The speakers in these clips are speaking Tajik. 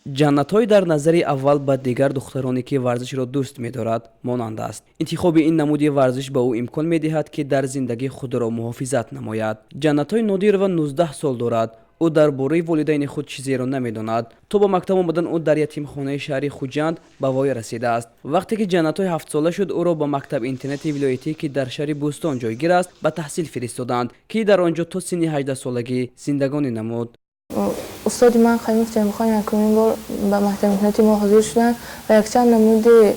Ҷаннатой дар назари аввал ба дигар духтароне, ки варзишро дӯст медорад, монанд аст. Интихоби ин намуди варзиш ба ӯ имкон медиҳад, ки дар зиндагӣ худро муҳофизат намояд. Ҷаннатой Нодирова 19 сол дорад. Ӯ дар бораи волидайни худ чизеро намедонад. То ба мактаб омадан ӯ дар ятимхонаи шаҳри Хуҷанд ба воя расидааст. Вақте ки Ҷаннатой 7-сола шуд, ӯро ба мактаб интернати вилоятӣ, ки дар шаҳри Бӯстон ҷойгир аст, ба таҳсил фиристоданд, ки дар он ҷо то синни 18-солагӣ зиндагонӣ намуд. Устоди ман Қаймов Ҷамилхон якумин бор ба мактаби интернати мо ҳозир шуданд ва якчанд намуди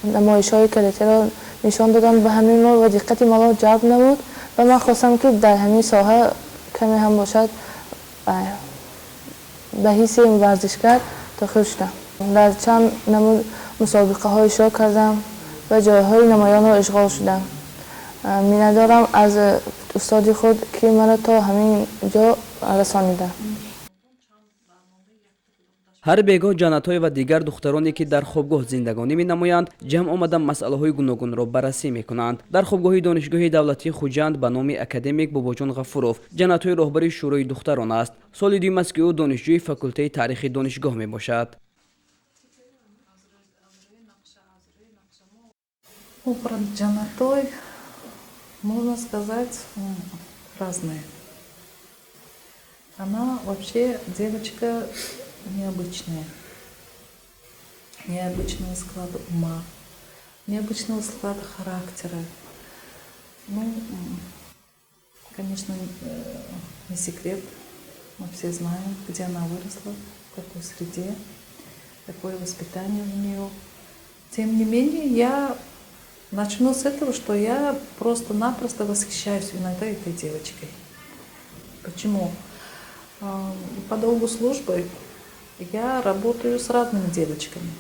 намоишҳои каратеро нишон доданд ба ҳамин мо ва диққати маро ҷалб намуд ва ман хостам, ки дар ҳамин соҳа каме ҳам бошад, ба ҳисси варзишгар дохил шудам. Дар чанд намуд мусобиқаҳо иштирок кардам ва ҷойҳои намоёнро ишғол шудам. Миннатдорам аз устоди худ, ки маро то ҳамин ҷо расонида. Ҳар бегоҳ Ҷаннатой ва дигар духтароне, ки дар хобгоҳ зиндагонӣ менамоянд, ҷамъ омада масъалаҳои гуногунро баррасӣ мекунанд. Дар хобгоҳи Донишгоҳи давлатии Хуҷанд ба номи академик Бобоҷон Ғафуров Ҷаннатой роҳбари шӯрои духтарон аст. Соли дуюм аст, ки ӯ донишҷӯи факултаи таърихи донишгоҳ мебошад. Ну, про Джанатой можно сказать разное. Она вообще девочка необычная. Необычного склада ума, необычного склада характера. Ну, конечно, не секрет, мы все знаем, где она выросла, в какой среде, какое воспитание у нее. Тем не менее, я начну с этого, что я просто-напросто восхищаюсь иногда этой девочкой. Почему? По долгу службы я работаю с разными девочками.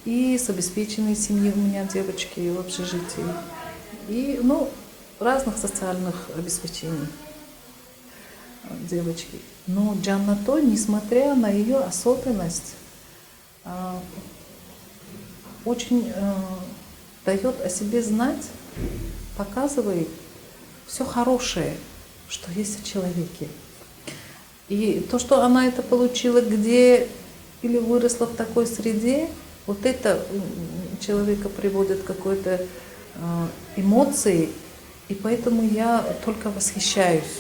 И с обеспеченной семьи у меня девочки в общежитии. И, ну, разных социальных обеспечений девочки. Но Джаннатой, несмотря на ее особенность, очень дает о себе знать, показывает все хорошее, что есть в человеке. И то, что она это получила где или выросла в такой среде, вот это человека приводит к какой-то эмоции, и поэтому я только восхищаюсь,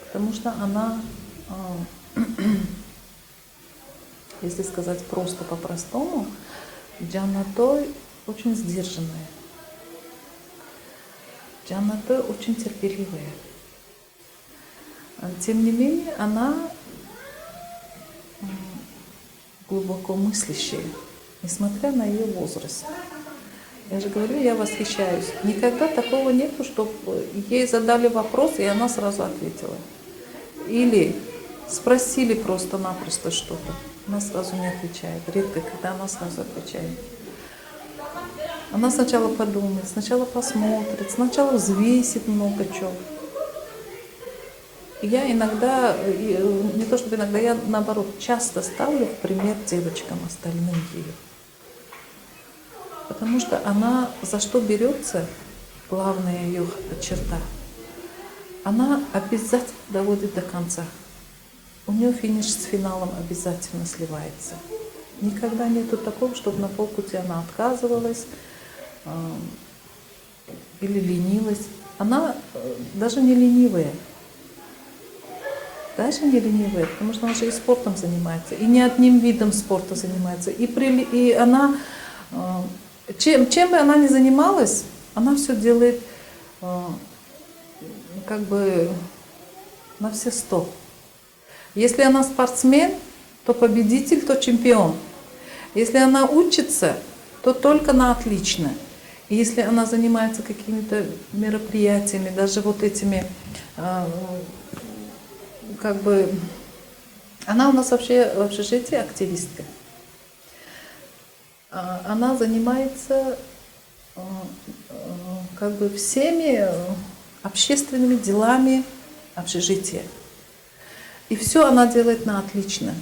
потому что она, если сказать просто по-простому, Джаннатой очень сдержанная. Джаннатой очень терпеливая. Тем не менее, она глубоко мыслящая, несмотря на ее возраст. Я же говорю, я восхищаюсь. Никогда такого нету, чтобы ей задали вопрос, и она сразу ответила. Или спросили просто-напросто что-то. Она сразу не отвечает. Редко, когда она сразу отвечает. Она сначала подумает, сначала посмотрит, сначала взвесит много чего. И я иногда, не то чтобы иногда, я наоборот часто ставлю в пример девочкам остальным ее. Потому что она за что берется, главная ее черта, она обязательно доводит до конца. У нее финиш с финалом обязательно сливается. Никогда нету такого, чтобы на полпути она отказывалась или ленилась. Она даже не ленивая. Даже не ленивая, потому что она же и спортом занимается, и не одним видом спорта занимается. И она, чем бы она ни занималась, она все делает как бы на все сто. Если она спортсмен, то победитель, то чемпион. Если она учится, то только на отлично. И если она занимается какими-то мероприятиями, даже вот этими, как бы, она у нас вообще в общежитии активистка. Она занимается как бы всеми общественными делами общежития. И все она делает на отлично.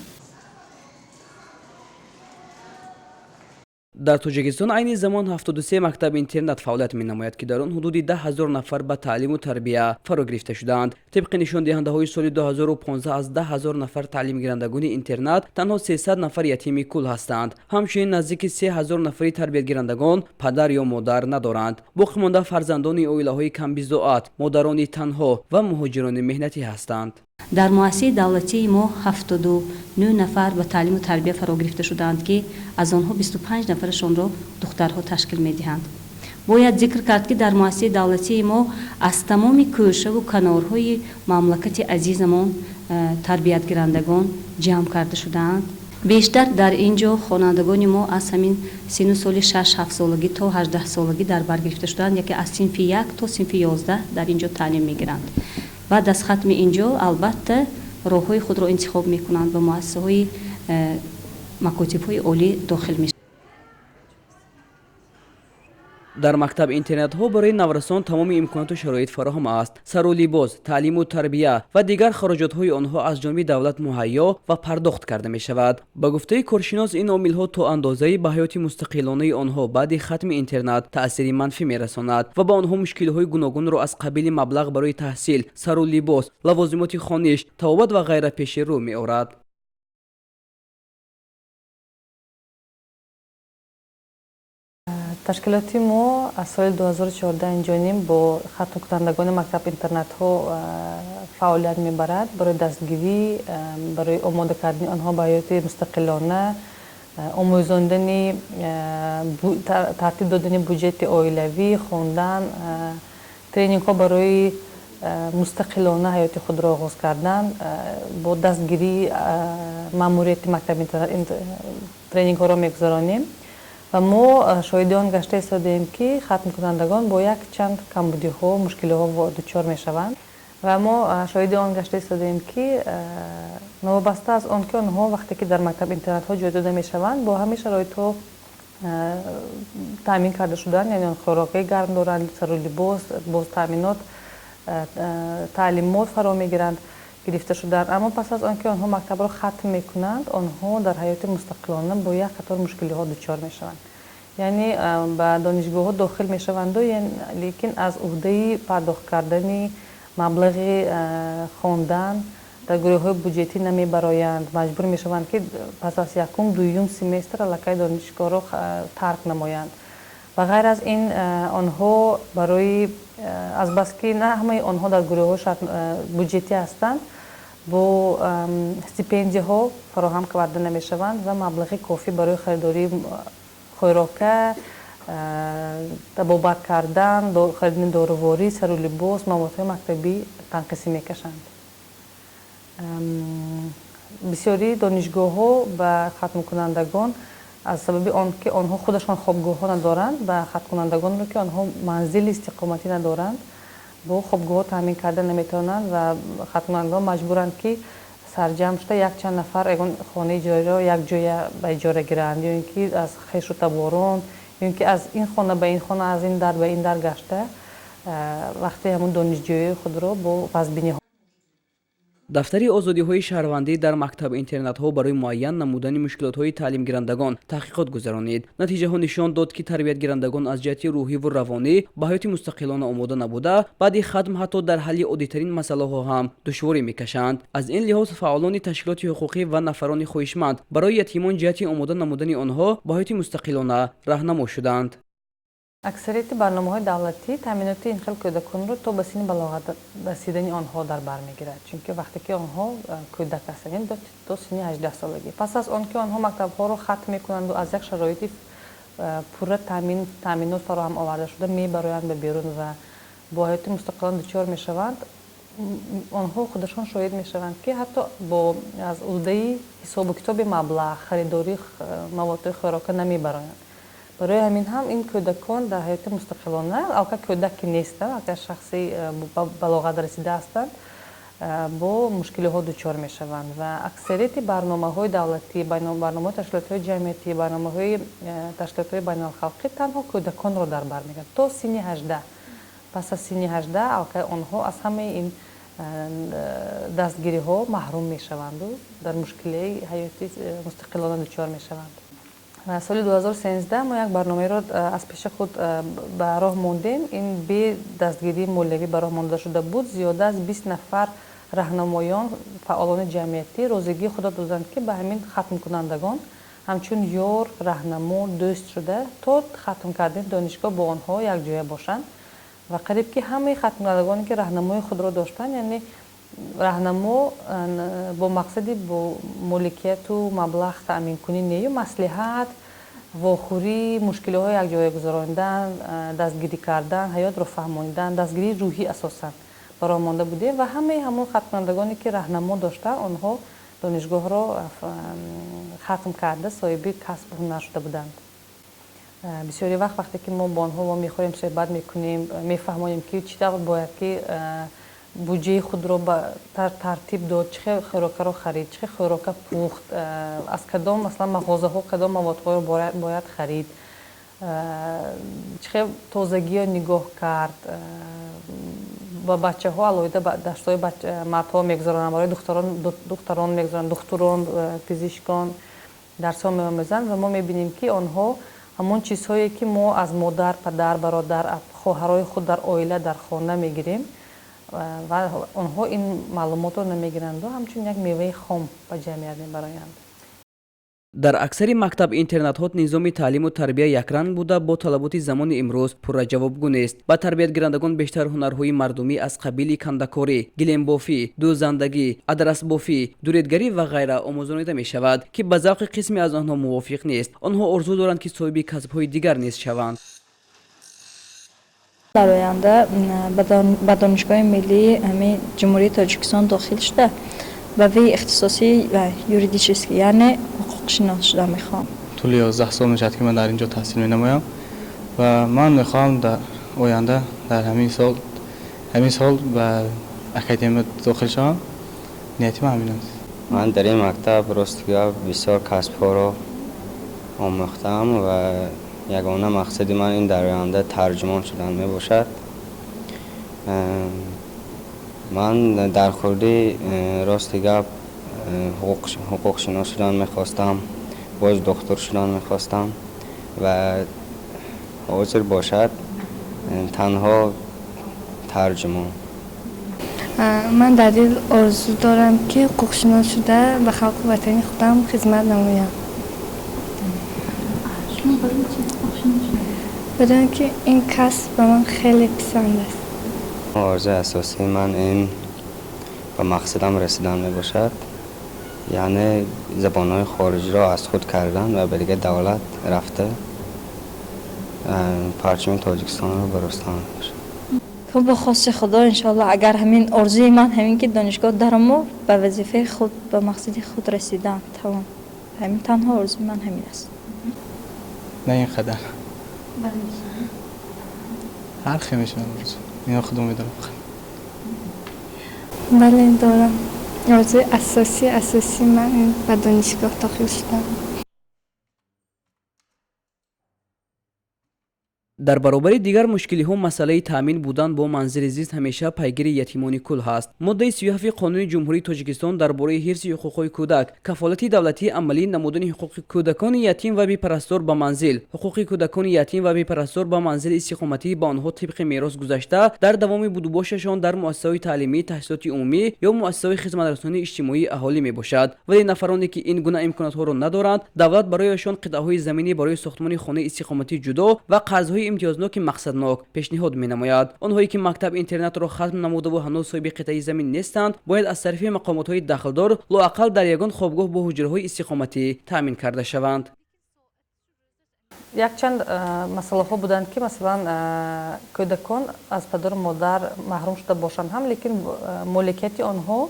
Дар Тоҷикистон айни замон 73 мактаби интернат фаъолият менамояд, ки дар он ҳудуди 10 000 нафар ба таълиму тарбия фаро гирифта шудаанд. Тибқи нишондиҳандаҳои соли 2015, аз 10 000 нафар таълимгирандагони интернат танҳо 300 нафар ятими кул ҳастанд. Ҳамчунин наздики 3000 нафари тарбиятгирандагон падар ё модар надоранд. Боқимонда фарзандони оилаҳои камбизоат, модарони танҳо ва муҳоҷирони меҳнатӣ ҳастанд. Дар муассисаи давлатии мо 79 нафар ба таълиму тарбия фаро гирифта шудаанд, ки аз онҳо 25 нафарашонро духтарҳо ташкил медиҳанд. Бояд зикр кард, ки дар муассисаи давлатии мо аз тамоми кӯшаву канорҳои мамлакати азизамон тарбиятгирандагон ҷамъ карда шудаанд. Бештар дар ин ҷо хонандагони мо аз ҳамин синну соли 6-7 солагӣ то 18 солагӣ дар бар гирифта шудаанд, яке аз синфи 1 то синфи 11 дар ин ҷо таълим мегиранд. Баъд аз хатми ин ҷо албатта роҳҳои худро интихоб мекунанд, ба муассисаҳои макотибҳои олӣ дохил мешаванд. Дар мактаб интернатҳо барои наврасон тамоми имконоту шароит фароҳам аст. Сару либос, таълиму тарбия ва дигар хароҷотҳои онҳо аз ҷониби давлат муҳайё ва пардохт карда мешавад. Ба гуфтаи коршинос, ин омилҳо то андозае ба ҳаёти мустақилонаи онҳо баъди хатми интернат таъсири манфӣ мерасонад ва ба онҳо мушкилиҳои гуногунро аз қабили маблағ барои таҳсил, сару либос, лавозимоти хониш, табобат ва ғайра пеши рӯ меорад. Ташкилоти мо аз соли 2014 инҷониб бо хатмкунандагони мактаб-интернатҳо фаъолият мебарад барои дастгирӣ, барои омода кардани онҳо ба ҳаёти мустақилона, омӯзондани, тартиб додани буҷети оилавӣ, хондан, тренингҳо барои мустақилона ҳаёти худро оғоз кардан. Бо дастгирии маъмурияти мактаб-интернат тренингҳоро мегузаронем ва мо шоҳиди он гашта истодаем, ки хатмкунандагон бо якчанд камбудиҳо, мушкилиҳо дучор мешаванд. Ва мо шоҳиди он гашта истодаем, ки новобаста аз он ки онҳо вақте ки дар мактаб интернатҳо ҷой дода мешаванд, бо ҳамаи шароитҳо таъмин карда шуданд, яъне хӯрокаи гарм доранд, сару либос, боз таъминот, таълимот фаро мегиранд, гирифта шуданд, аммо пас аз он ки онҳо мактабро хатм мекунанд, онҳо дар ҳаёти мустақилона бо як қатор мушкилиҳо дучор мешаванд. Яъне ба донишгоҳҳо дохил мешаванду, лекин аз уҳдаи пардохт кардани маблағи хондан дар гурӯҳҳои буҷетӣ намебароянд. Маҷбур мешаванд, ки пас аз якум, дуюм семестр аллакай донишгоҳро тарк намоянд. Ва ғайр аз ин, онҳо барои азбаски на ҳамаи онҳо дар гурӯҳҳои буҷетӣ ҳастанд, бо стипендияҳо фароҳам карда намешаванд ва маблағи кофӣ барои харидории хӯрока, табобат кардан, харидани доруворӣ, сару либос, маводҳои мактабӣ танқисӣ мекашанд. Бисёри донишгоҳҳо ба хатмкунандагон аз сабаби он ки онҳо худашон хобгоҳҳо надоранд, ба хатмкунандагонро, ки онҳо манзили истиқоматӣ надоранд, бо хобгоҳҳо таъмин карда наметавонанд ва хатмкунандагон маҷбуранд, ки сарҷамъ шуда якчанд нафар ягон хонаи иҷораро якҷоя ба иҷора гиранд ё ин ки аз хешу таборон, ё ин ки аз ин хона ба ин хона, аз ин дар ба ин дар гашта, вақти ҳамун донишҷӯии худро бо вазбиниҳо. Дафтари озодиҳои шаҳрвандӣ дар мактаб-интернатҳо барои муайян намудани мушкилотҳои таълимгирандагон таҳқиқот гузаронид. Натиҷаҳо нишон дод, ки тарбиятгирандагон аз ҷиҳати рӯҳиву равонӣ ба ҳаёти мустақилона омода набуда, баъди хатм ҳатто дар ҳалли оддитарин масъалаҳо ҳам душворӣ мекашанд. Аз ин лиҳоз фаъолони ташкилоти ҳуқуқӣ ва нафарони хоҳишманд барои ятимон ҷиҳати омода намудани онҳо ба ҳаёти мустақилона раҳнамо шуданд. Аксарияти барномаҳои давлатӣ таъминоти ин хел кӯдаконро то ба синни балоғат расидани онҳо дар бар мегирад, чунки вақте ки онҳо кӯдак ҳастанд, яъне то синни 18 солагӣ. Пас аз он ки онҳо мактабҳоро хатм мекунанду аз як шароити пурра таъминот фароҳам оварда шуда мебароянд ба берун ва бо ҳаёти мустақилона дучор мешаванд, онҳо худашон шоҳид мешаванд, ки ҳатто бо аз уҳдаи ҳисобу китоби маблағ, харидории маводҳои хӯрока намебароянд. Барои ҳамин ҳам ин кӯдакон дар ҳаёти мустақилона, аллакай кӯдак ки нестанд, аллакай шахси ба балоғат расида ҳастанд, бо мушкилиҳо дучор мешаванд. Ва аксарияти барномаҳои давлатӣ, барномаҳои ташкилотҳои ҷамъиятӣ, барномаҳои ташкилотҳои байналхалқӣ танҳо кӯдаконро дар бар мегиранд то синни 18. Пас аз синни 18 аллакай онҳо аз ҳамаи ин дастгириҳо маҳрум мешаванду дар мушкилии ҳаёти мустақилона дучор мешаванд. Соли 2013 мо як барномаеро аз пеши худ ба роҳ мондем. Ин бе дастгирии молиявӣ ба роҳ монда шуда буд. Зиёда аз 20 нафар раҳнамоён, фаъолони ҷамъиятӣ розигии худро доданд, ки ба ҳамин хатмкунандагон ҳамчун ёр, раҳнамо, дӯст шуда то хатм кардани донишгоҳ бо онҳо якҷоя бошанд. Ва қариб ки ҳамаи хатмкунандагоне, ки раҳнамои худро доштанд, яъне раҳнамо бо мақсади бо моликияту маблағ таъминкунӣ нею маслиҳат, вохӯрӣ, мушкилиҳо якҷоя гузаронидан, дастгирӣ кардан, ҳаётро фаҳмонидан, дастгирии рӯҳӣ асосан ба роҳ монда будем. Ва ҳамаи ҳамон хатмкунандагоне, ки раҳнамо доштанд, онҳо донишгоҳро хатм карда соҳиби касбу ҳунар шуда буданд. Бисёри вақт вақте ки мо бо онҳо вомехӯрем, суҳбат мекунем, мефаҳмонем, ки чӣ тавр бояд ки буҷаи худро ба тартиб дод, чӣ хел хӯрокаро харид, чӣ хел хӯрока пухт, аз кадом масалан мағозаҳо кадом маводҳоро бояд харид, чӣ хел тозагиро нигоҳ кард. Ба бачаҳо алоҳида дарсҳои мардҳо мегузаронанд, барои духтарон мегузаронанд, духтурон, пизишкон дарсҳо меомӯзанд. Ва мо мебинем, ки онҳо ҳамон чизҳое, ки мо аз модар, падар, бародар, хоҳарои худ дар оила, дар хона мегирем, ва онҳо ин маълумотро намегиранду ҳамчун як меваи хом ба ҷамъият мебароянд. Дар аксари мактаб-интернатҳо низоми таълиму тарбия якранг буда, бо талаботи замони имрӯз пурра ҷавобгӯ нест. Ба тарбиятгирандагон бештар ҳунарҳои мардумӣ аз қабили кандакорӣ, гилембофӣ, дӯзандагӣ, адрасбофӣ, дуредгарӣ ва ғайра омӯзонида мешавад, ки ба завқи қисме аз онҳо мувофиқ нест. Онҳо орзу доранд, ки соҳиби касбҳои дигар низ шаванд. Дар оянда ба Донишгоҳи миллии ҳамин Ҷумҳурии Тоҷикистон дохил шуда, ба вей ихтисосӣ ва юридический, яъне ҳуқуқшинос шуда мехоҳам. Тӯли 11 сол мешавад, ки ман дар ин ҷо таҳсил менамоям ва ман мехоҳам дар оянда дар ҳамин сол ба академия дохил шавам. Нияти ман ҳамин аст. Ман дар ин мактаб, рости гап, бисёр касбҳоро омӯхтаам ва ягона мақсади ман ин дар оянда тарҷумон шудан мебошад. Ман дар хурдӣ, рости гап, ҳуқуқшинос шудан мехостам, боз духтур шудан мехостам ва ҳозир бошад танҳо тарҷумон. Ман дар дил орзу дорам, ки ҳуқуқшинос шуда ба халқу ватани худам хизмат намоям. Барои он ки ин касб ба ман хеле писанд аст. Орзуи асосии ман ин ба мақсадам расидан мебошад, яъне забонҳои хориҷиро аз худ кардан ва ба дигар давлат рафта парчами Тоҷикистонро баростан мебошад. То ба хости Худо, иншоалло, агар ҳамин орзуи ман ҳамин ки донишгоҳ дарому, ба вазифаи худ, ба мақсади худ расидан, тамом. Ҳамин танҳо орзуи ман ҳамин аст. На ин қадар. Ҳар хел мешавад орзу, ино худо медонам. Бале, дорам. Орзуи асосии ман ин ба донишгоҳ дохил шудан. Дар баробари дигар мушкилиҳо масъалаи таъмин будан бо манзили зист ҳамеша пайгири ятимони кул ҳаст. Моддаи 37 Қонуни Ҷумҳурии Тоҷикистон дар бораи ҳифзи ҳуқуқҳои кӯдак кафолати давлатии амалӣ намудани ҳуқуқи кӯдакони ятим ва бепарастор ба манзил, ҳуқуқи кӯдакони ятим ва бепарастор ба манзили истиқоматӣ ба онҳо тибқи мерос гузашта дар давоми будубошашон дар муассисаҳои таълимӣ, таҳсилоти умумӣ ё муассисаҳои хизматрасонии иҷтимоии аҳолӣ мебошад. Вале нафароне, ки ин гуна имконотҳоро надоранд, давлат барояшон қитъаҳои заминӣ барои сохтмони хонаи истиқоматӣ ҷудо ва қарзҳои имтиёзноки мақсаднок пешниҳод менамояд. Онҳое, ки мактаб интернатро хатм намудаву ҳанӯз соҳиби қитъаи замин нестанд, бояд аз тарафи мақомотҳои дахлдор лоақал дар ягон хобгоҳ бо ҳуҷраҳои истиқоматӣ таъмин карда шаванд. Якчанд масъалаҳо буданд, ки масалан кӯдакон аз падару модар маҳрум шуда бошанд ҳам, лекин моликияти онҳо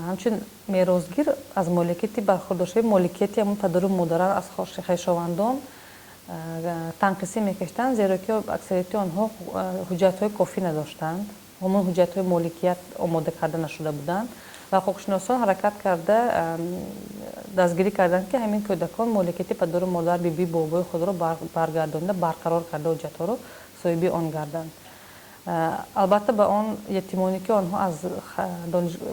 ҳамчун меросгир аз моликияти бархурдоршавии моликияти ҳамон падару модаран аз хешовандон танқисӣ мекашиданд, зеро ки аксарияти онҳо ҳуҷҷатҳои кофӣ надоштанд, ҳамон ҳуҷҷатҳои моликият омода карда нашуда буданд. Ва ҳуқуқшиносон ҳаракат карда дастгирӣ карданд, ки ҳамин кӯдакон моликияти падару модар, биби, бобои худро баргардонида, барқарор карда ҳуҷҷатҳоро соҳиби он гарданд. Албатта, ба он ятимоне, ки онҳо аз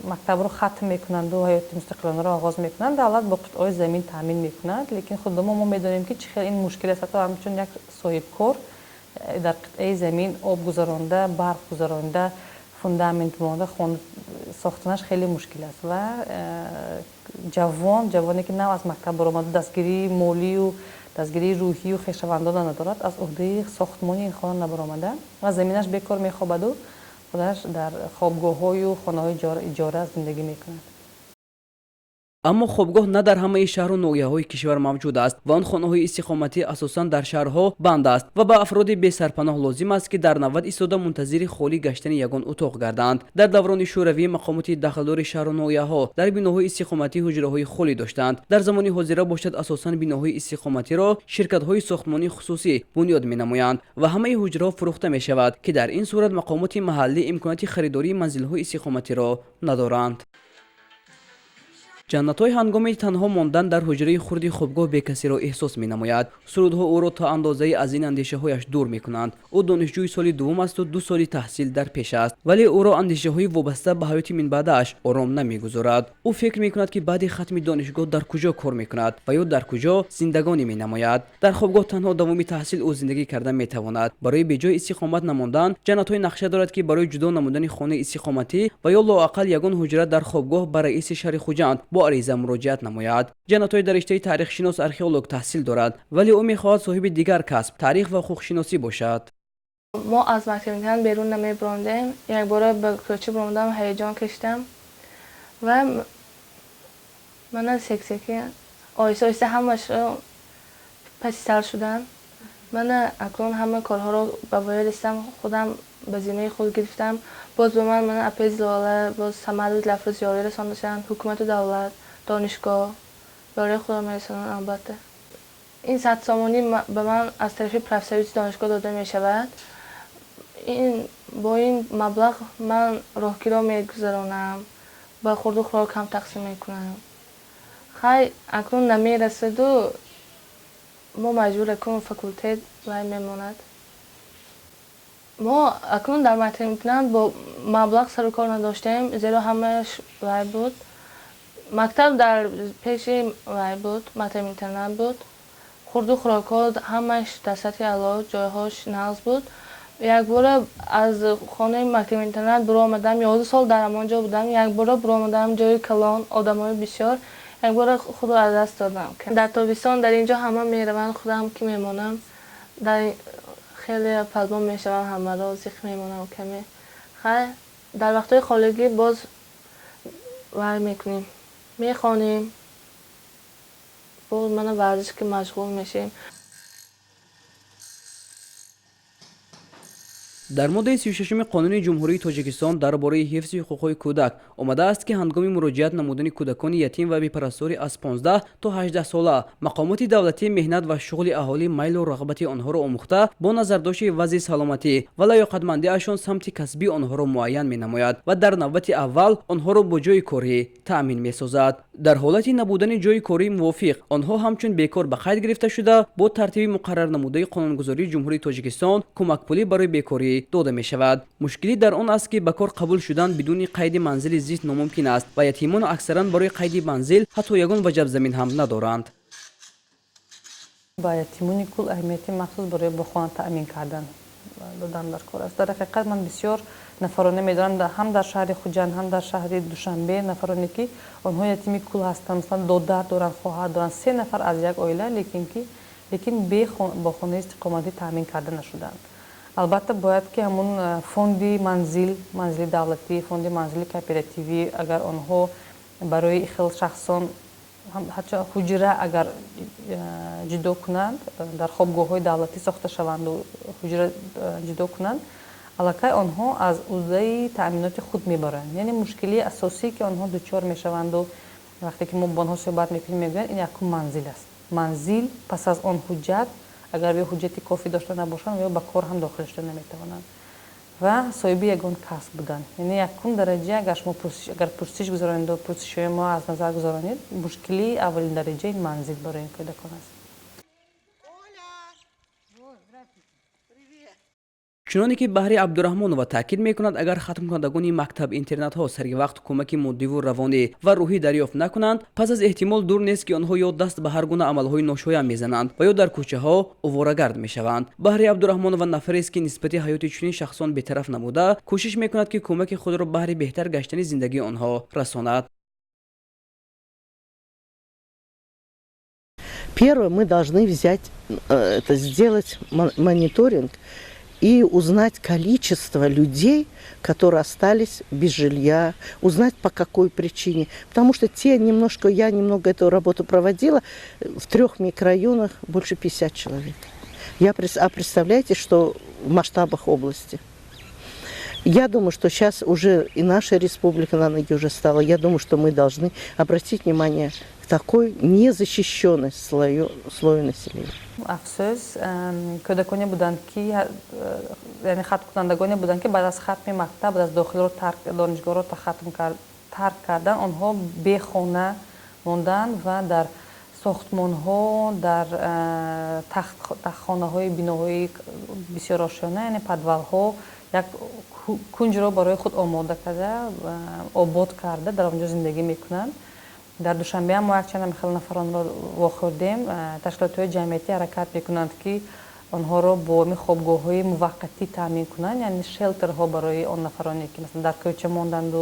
мактабро хатм мекунанду ҳаёти мустақилонаро оғоз мекунанд, давлат бо қитъаҳои замин таъмин мекунад. Лекин худмо мо медонем, ки чӣ хел ин мушкил аст. Ҳатто ҳамчун як соҳибкор дар қитъаи замин об гузаронда, барқ гузаронда, фундамент монда хона сохтанаш хеле мушкил аст. Ва ҷавон, ҷавоне ки нав аз мактаб баромада, дастгирии молию дастгирии рӯҳию хешавандона надорад, аз уҳдаи сохтмони ин хона набаромада ва заминаш бекор мехобаду худаш дар хобгоҳҳою хонаҳои иҷора зиндагӣ мекунад. Аммо хобгоҳ на дар ҳамаи шаҳру ноҳияҳои кишвар мавҷуд аст ва он хонаҳои истиқоматӣ асосан дар шаҳрҳо банд аст ва ба афроди бесарпаноҳ лозим аст, ки дар навбат истода мунтазири холӣ гаштани ягон утоқ гарданд. Дар даврони шӯравӣ мақомоти дахлдори шаҳру ноҳияҳо дар биноҳои истиқоматӣ ҳуҷраҳои холӣ доштанд. Дар замони ҳозира бошад, асосан биноҳои истиқоматиро ширкатҳои сохтмонии хусусӣ бунёд менамоянд ва ҳамаи ҳуҷраҳо фурӯхта мешавад, ки дар ин сурат мақомоти маҳаллӣ имконияти харидории манзилҳои истиқоматиро надоранд. Ҷаннатой ҳангоми танҳо мондан дар ҳуҷраи хурди хобгоҳ бекасиро эҳсос менамояд. Сурудҳо ӯро то андозае аз ин андешаҳояш дур мекунанд. Ӯ донишҷӯи соли дуввум асту 2 соли таҳсил дар пеш аст, вале ӯро андешаҳои вобаста ба ҳаёти минбаъдааш ором намегузорад. Ӯ фикр мекунад, ки баъди хатми донишгоҳ дар куҷо кор мекунад ва ё дар куҷо зиндагонӣ менамояд. Дар хобгоҳ танҳо давоми таҳсил ӯ зиндагӣ карда метавонад. Барои беҷой истиқомат намондан Ҷаннатой нақша дорад, ки барои ҷудо намудани хонаи истиқоматӣ ва ё лоақал ягон ҳуҷра дар хобгоҳ ба раиси шаҳри Хуҷанд бо ариза муроҷиат намояд. Ҷаннатой дар риштаи таърихшинос археолог таҳсил дорад, вале ӯ мехоҳад соҳиби дигар касб, таърих ва ҳуқуқшиносӣ бошад. Мо аз мактаб берун намебарондем. Якбора ба кӯча баромадам, ҳаяҷон кашидам ва мана сексеки оҳиста оҳиста ҳамашро паси сар шудам. Мана акнун ҳама корҳоро ба воя расидам, худам ба зиммаи худ гирифтам. Боз ба ман мана апаи Зилола, боз Самаду Дилафрӯз ёрӣ расондашанд. Ҳукумату давлат, донишгоҳ ёрии худро мерасонанд. Албатта, ин 100 сомонӣ ба ман аз тарафи профсоюзи донишгоҳ дода мешавад. Ин бо ин маблағ ман роҳкиро мегузаронам, ба хурду хӯрок ҳам тақсим мекунам. Хай, акнун намерасаду мо маҷбур акун факултет вай мемонад. Мо акнун дар мактаб бо маблағ сару кор надоштем, зеро ҳамааш вай буд. Мактаб дар пеши вай буд, мактаби интернат буд. Хурду хӯрокҳо ҳамааш дар сатҳи аъло, ҷойҳош нағз буд. Якбора аз хонаи мактаби интернат буромадам, 11 сол дар ҳамон ҷо будам. Якбора буромадам ҷои калон, одамои бисёр, якбора худро аз даст додам. Дар тобистон дар ин ҷо ҳама мераванд, худам ки мемонам, дар хеле пазмон мешавам, ҳамаро зиқ мемонам каме. Хай, дар вақтҳои холигӣ боз вай мекунем, мехонем, боз мана варзиш ки машғул мешем. Дар моддаи 36-уми Қонуни Ҷумҳурии Тоҷикистон дар бораи ҳифзи ҳуқуқҳои кӯдак омадааст, ки ҳангоми муроҷиат намудани кӯдакони ятим ва бепарасторӣ аз 15 то 18 сола мақомоти давлатии меҳнат ва шуғли аҳолӣ майлу рағбати онҳоро омӯхта, бо назардошти вазъи саломатӣ ва лаёқатмандиашон самти касбии онҳоро муайян менамояд ва дар навбати аввал онҳоро бо ҷойи корӣ таъмин месозад. Дар ҳолати набудани ҷойи кории мувофиқ онҳо ҳамчун бекор ба қайд гирифта шуда, бо тартиби муқаррарнамудаи қонунгузории Ҷумҳурии Тоҷикистон кӯмакпулӣ барои бекорӣ дода мешавад. Мушкилӣ дар он аст, ки ба кор қабул шудан бидуни қайди манзили зист номумкин аст ва ятимон аксаран барои қайди манзил ҳатто ягон ваҷаб замин ҳам надоранд. Ба ятимони кул аҳамияти махсус барои бо хона таъмин кардан додан дар кор аст. Дар ҳақиқат, ман бисёр нафароне медонам, ҳам дар шаҳри Хуҷанд, ҳам дар шаҳри Душанбе, нафароне ки онҳо ятими кул ҳастанд, масалан, додар доранд, хоҳар доранд, се нафар аз як оила, лекин бо хонаи истиқоматӣ таъмин карда нашуданд. Албатта, бояд ки ҳамун фонди манзил, манзили давлатӣ, фонди манзили кооперативӣ, агар онҳо барои хел шахсон ҳатто ҳуҷра агар ҷудо кунанд, дар хобгоҳҳои давлатӣ сохта шаванду ҳуҷра ҷудо кунанд, аллакай онҳо аз уҳдаи таъминоти худ мебаранд. Яъне мушкилии асосие, ки онҳо дучор мешаванду вақте ки мо бо онҳо суҳбат мекунем, мегӯянд, ин якум манзил аст. Манзил, пас аз он ҳуҷҷат. Агар ё ҳуҷҷати кофӣ дошта набошанд, ё ба кор ҳам дохил шуда наметавонанд ва соҳиби ягон касб будан. Яъне якум дараҷа, агар шумо агар пурсиш гузаронеду пурсишҳои мо аз назар гузаронед, мушкилии аввалин дараҷа ин манзил барои ин кӯдакон аст. Чуноне ки Баҳри Абдураҳмонова таъкид мекунад, агар хатмкунандагони мактаб-интернатҳо сари вақт кӯмаки моддиву равонӣ ва рӯҳӣ дарёфт накунанд, пас аз эҳтимол дур нест, ки онҳо ё даст ба ҳар гуна амалҳои ношоям мезананд ва ё дар кӯчаҳо оворагард мешаванд. Баҳри Абдураҳмонова нафарест, ки нисбати ҳаёти чунин шахсон бетараф намуда, кӯшиш мекунад, ки кӯмаки худро баҳри беҳтар гаштани зиндагии онҳо расонад. Первое, мы должны взять, это сделать мониторинг и узнать количество людей, которые остались без жилья, узнать, по какой причине. Потому что я немного эту работу проводила, в 3 микрорайонах больше 50 человек. А представляете, что в масштабах области? Я думаю, что сейчас уже и наша республика на ноги уже стала. Я думаю, что мы должны обратить внимание к такой незащищенной слою населения. Афсӯс, кӯдаконе буданд, ки, яъне хатмкунандагоне буданд, ки баъд аз хатми мактаб, баъд аз дохилро тарк, донишгоҳро хатм тарк кардан, онҳо бехона монданд ва дар сохтмонҳо, дар тахтхонаҳои биноҳои бисёрошёна, яъне подвалҳо, як кунҷро барои худ омода карда, обод карда, дар он ҷо зиндагӣ мекунанд. Дар Душанбе ҳам мо якчанд ҳамин нафаронро вохӯрдем. Ташкилотҳои ҷамъиятӣ ҳаракат мекунанд, ки онҳоро бо ҳамин хобгоҳҳои муваққатӣ таъмин кунанд, яъне шелтерҳо барои он нафароне, ки масалан дар кӯча монданду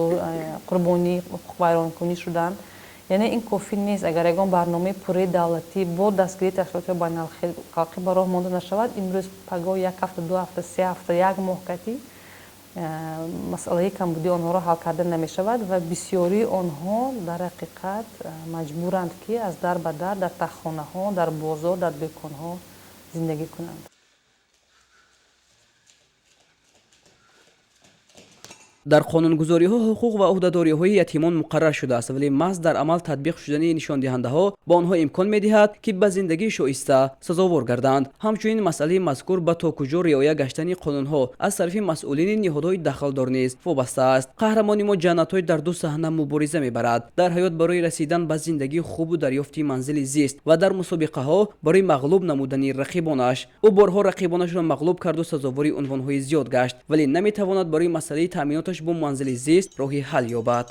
қурбонии ҳуқуқвайронкунӣ шуданд. Яъне ин кофӣ нест. Агар ягон барномаи пурраи давлатӣ бо дастгирии ташкилотҳои байналхалқӣ ба роҳ монда нашавад, имрӯз пагоҳ як ҳафта, 2 ҳафта, 3 ҳафта, як моҳ катӣ масъалаи камбудии онҳоро ҳал карда намешавад ва бисёрии онҳо дар ҳақиқат маҷбуранд, ки аз дар ба дар, дар таххонаҳо, дар бозор, дар дӯконҳо зиндагӣ кунанд. Дар қонунгузориҳо ҳуқуқ ва ӯҳдадориҳои ятимон муқаррар шудааст, вале маҳз дар амал татбиқ шудани нишондиҳандаҳо ба онҳо имкон медиҳад, ки ба зиндагии шоиста сазовор гарданд. Ҳамчунин масъалаи мазкур ба то куҷо риоя гаштани қонунҳо аз тарафи масъулини ниҳодҳои дахлдор низ вобаста аст. Қаҳрамони мо Ҷаннатой дар 2 саҳна мубориза мебарад: дар ҳаёт барои расидан ба зиндагии хубу дарёфти манзили зист ва дар мусобиқаҳо барои мағлуб намудани рақибонаш. Ӯ борҳо рақибонашро мағлуб карду сазовори унвонҳои зиёд гашт, вале наметавонад барои масъалаи таъминоташ бо манзили зист роҳи ҳал ёбад.